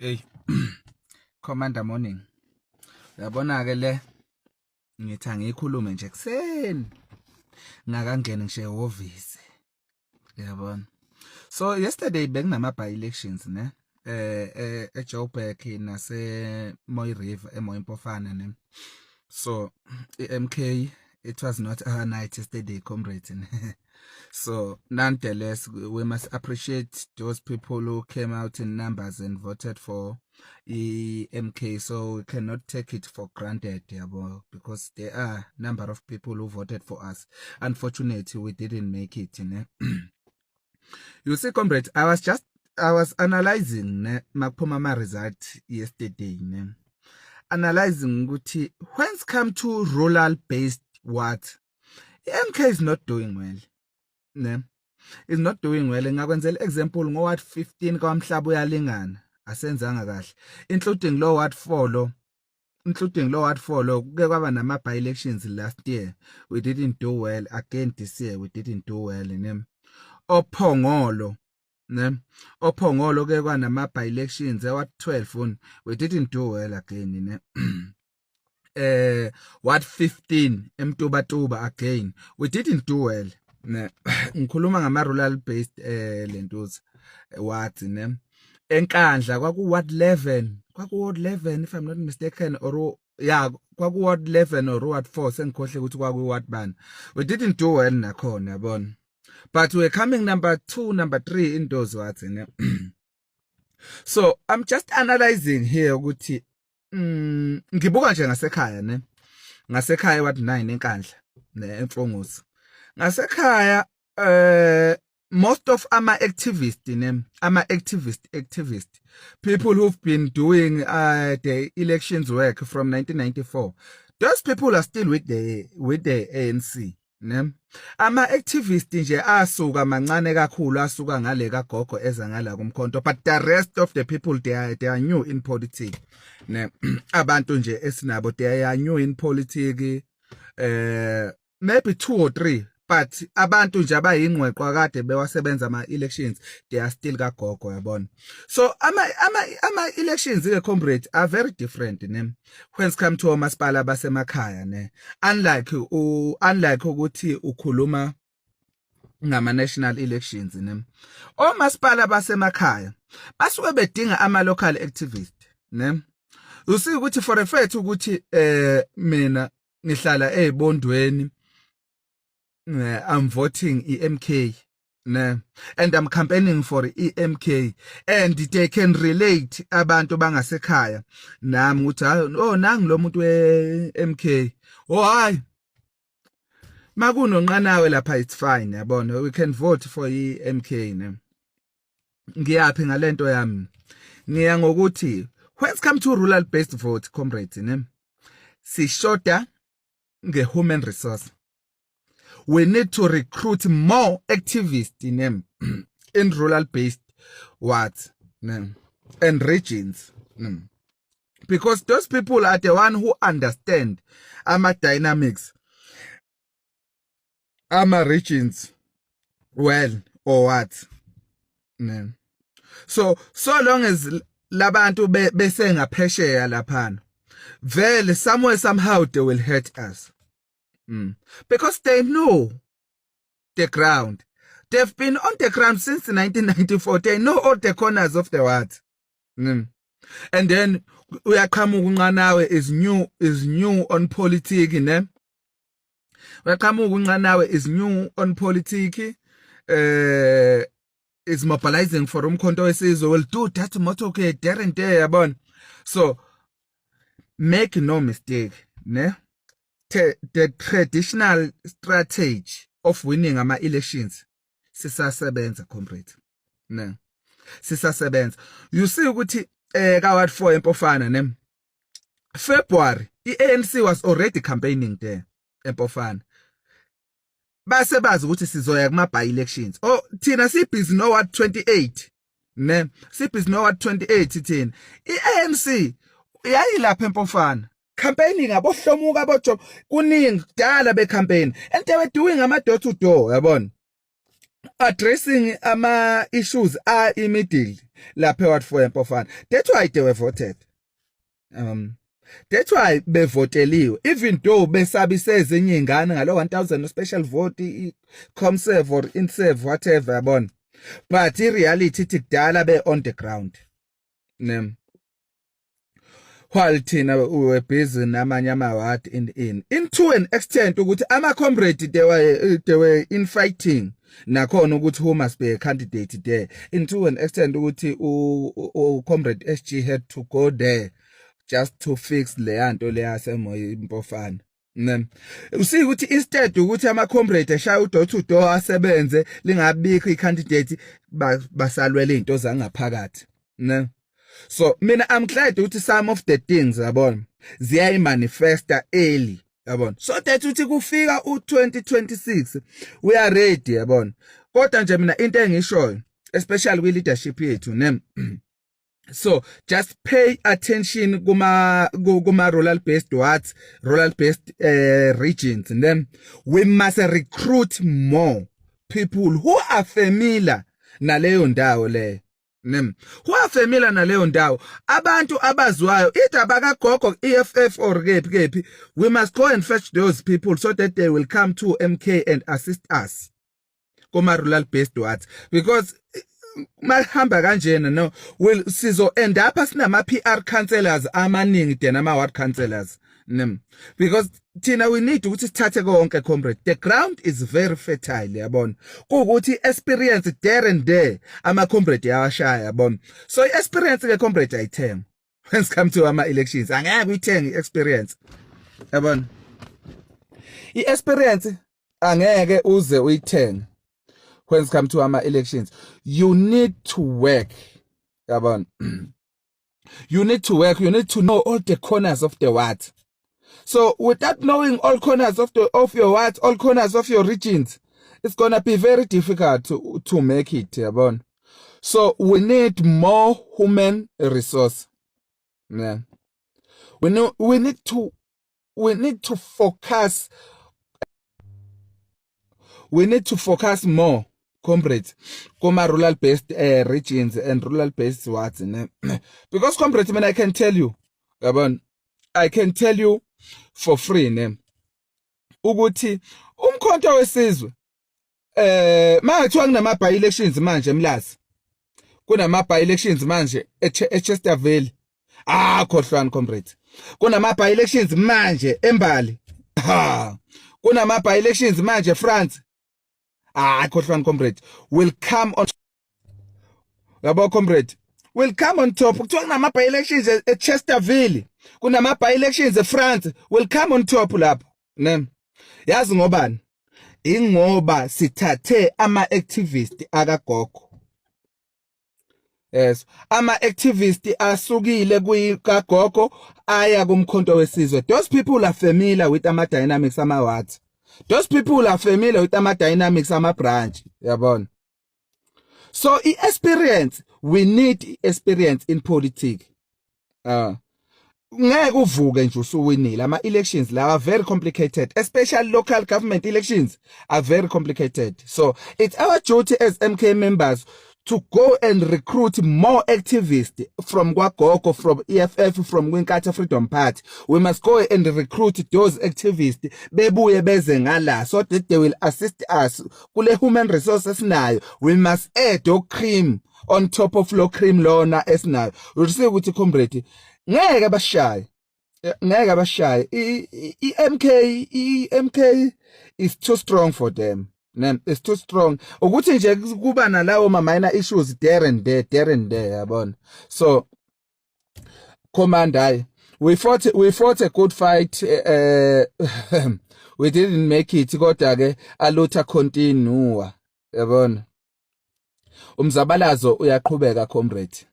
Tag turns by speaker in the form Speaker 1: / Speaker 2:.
Speaker 1: Hey, Commander Morning. Uyabona ke le ngithi angikhulume nje kuseni. Ngakangena ngishe ehhovisi. Uyabona. So yesterday bekunama by elections ne eJoburg nase Moy River eMoy Mpofana ne. So MK it was not our night yesterday, comrades. So nonetheless, we must appreciate those people who came out in numbers and voted for MK. So we cannot take it for granted, because there are a number of people who voted for us. Unfortunately, we didn't make it. You see, comrades, I was analyzing Makpoma result yesterday. Analyzing when's come to rural based what MK is not doing well. Is not doing well. Ngakwenzela example ngoward 15 kwaMhlaba uyalingana asenzanga kahle, including low ward 4 kuke kwaba nama by elections last year. We didn't do well again. This year we didn't do well. Ophongolo ke kwanama by elections what 12 we didn't do well again. What 15 eMtubatuba again we didn't do well. Ngikhuluma ngama rural based lentos what enkandla kwaku ward 11 if I'm not mistaken, or yeah kwaku ward 11 or ward 4 sengikhohle ukuthi kwaku ward ban. We didn't do well nakhona yabona, but we're coming number 2 number 3 in those what. So I'm just analyzing here ukuthi ngibuka nje ngasekhaya ward 9 enkandla neMfongosi. Ngasekhaya most of activist people who've been doing the elections work from 1994, those people are still with the ANC. Activist nje asuka mancane kakhulu, asuka ngale kagogo eza ngala kumkhonto, but the rest of the people they are new in politics. Abantu nje esinabo they are new in politics, maybe 2 or 3, but abantu nje abayingqweqwa kade bewasebenza elections they are still kagogo yabona. So ama elections ke comrade are very different when it come to omasipala basemakhaya unlike ukuthi ukhuluma ngama national elections omasipala basemakhaya basuke bedinga ama local activists usi ukuthi for a fact ukuthi mina ngihlala eBondweni, I'm voting EMK and I'm campaigning for EMK, and they can relate abantu bangasekhaya nami ukuthi oh nangi lo muntu weMK, oh hayi makunonqanawe lapha it's fine yabona, we can vote for EMK. Ngiyaphi ngalento yami? Ngiya ngokuthi when it come to rural based vote, comrades, si shorter human resource. We need to recruit more activists in rural based wards and regions, because those people are the one who understand dynamics, regions well or what. So long as labantu bese ngaphesheya laphana, vele somewhere somehow they will hurt us. Because they know the ground. They've been on the ground since 1994. They know all the corners of the world. And then Uyakhamuka uNqanawe is new on politics, Uyakhamuka uNqanawe is new on politics. Is mobilizing for umkhonto wesizwe, will do that motto ke there and there yabona. So make no mistake, the traditional strategy of winning ama elections sisasebenza, comrade. Sisasebenza. You see ukuthi ka ward 4 eMpofana February ANC was already campaigning there eMpofana. Base bazi ukuthi sizoya kuma by elections. Oh thina sibhizi no ward 28 sibhizi no ward 28 thina. iANC yayilapha eMpofana campaigning abohlomuka abojob kuningi kudala be campaign, and they were doing ama door to door yabona. addressing ama issues are immediately lapha what for empofana. That's why they were voted. That's why bevoteliwe, even though besabise ezinye ingane ngalo 1000 special vote comserve or inserve whatever yabona, but in reality ithi kudala be on the ground ne while thina we were busy namanye amaward in to an extent ukuthi ama comrade they were in fighting nakhona ukuthi who must be a candidate there, into an extent ukuthi comrade SG had to go there just to fix leyanto leyaseMpofana. Usi ukuthi instead ukuthi ama comrade eshaya udoor to door asebenze lingabikho icandidate basalwele into zangaphakathi ne. So mina I'm glad ukuthi some of the things yabona ziyayi manifesta early yabona, so that uthi kufika u2026 we are ready yabona. Kodwa nje mina into engishoyo especially kwi leadership yethu ne, so just pay attention kuma rural based regions, and then we must recruit more people who are familiar naleyo ndawo le, who are familiar naleyo ndawo, abantu abaziwayo either bakagogo EFF or kephi. We must go and fetch those people so that they will come to MK and assist us kuma rural based wards, because mahamba kanjena no will sizo end up sinama PR councillors amaningi than ama ward councillors, because thina we need ukuthi sithathe konke comrade. The ground is very fertile yabona, kuukuthi experience there and there ama comrade yawashaya yabona. So experience ke comrade ayithenga when it come to ama elections, angeke uyithenga experience yabona. I-experience angeke uze uyithenga when it comes to our elections. You need to work, yabona. You need to work. You need to know all the corners of the ward. So without knowing all corners of your ward, all corners of your regions, it's gonna be very difficult to make it, yabona. So we need more human resource. Yeah. We need to focus. We need to focus more, comrades, kuma rural based regions and rural based wards, because comrades, I mean, I can tell you for free ukuthi umkhonto wesizwe manje kuthiwa kunama by elections manje Mlazi, kunama by elections manje eChesterville, khohlwana comrades, kunama by elections manje eMbali, kunama by elections manje France, khohlwana comrade, will come on, yabo comrade, will come on top. Kuthiwa kunama by elections eChesterville, kunama by elections eFrance, will come on top lapho ne. Yazi ngobani? Ingoba sithathe ama activist akagogo. Yes, ama activist asukile kukagogo aya kumkhonto wesizwe. Those people are familiar with ama dynamics ama wards. Those people are familiar with ama dynamics ama branch, yabona. So experience, we need experience in politics. Ngeke uvuke nje usuwinile. Ama elections la are very complicated, especially local government elections are very complicated. So it's our duty as MK members to go and recruit more activists from Kwagogo, from EFF, from Winkatha Freedom Party. We must go and recruit those activists bebuye beze ngala, so that they will assist us kule human resources nayo. We must add cream on top of low cream lona esinayo. Urise ukuthi comrade ngeke bashaye MK is too strong for them. It's too strong. Ukuthi nje kuba nalawo minor issues there and there yabona. So Commander, we fought a good fight. We didn't make it, kodwa ke alutha continue yabona. Umzabalazo uyaqhubeka comrade.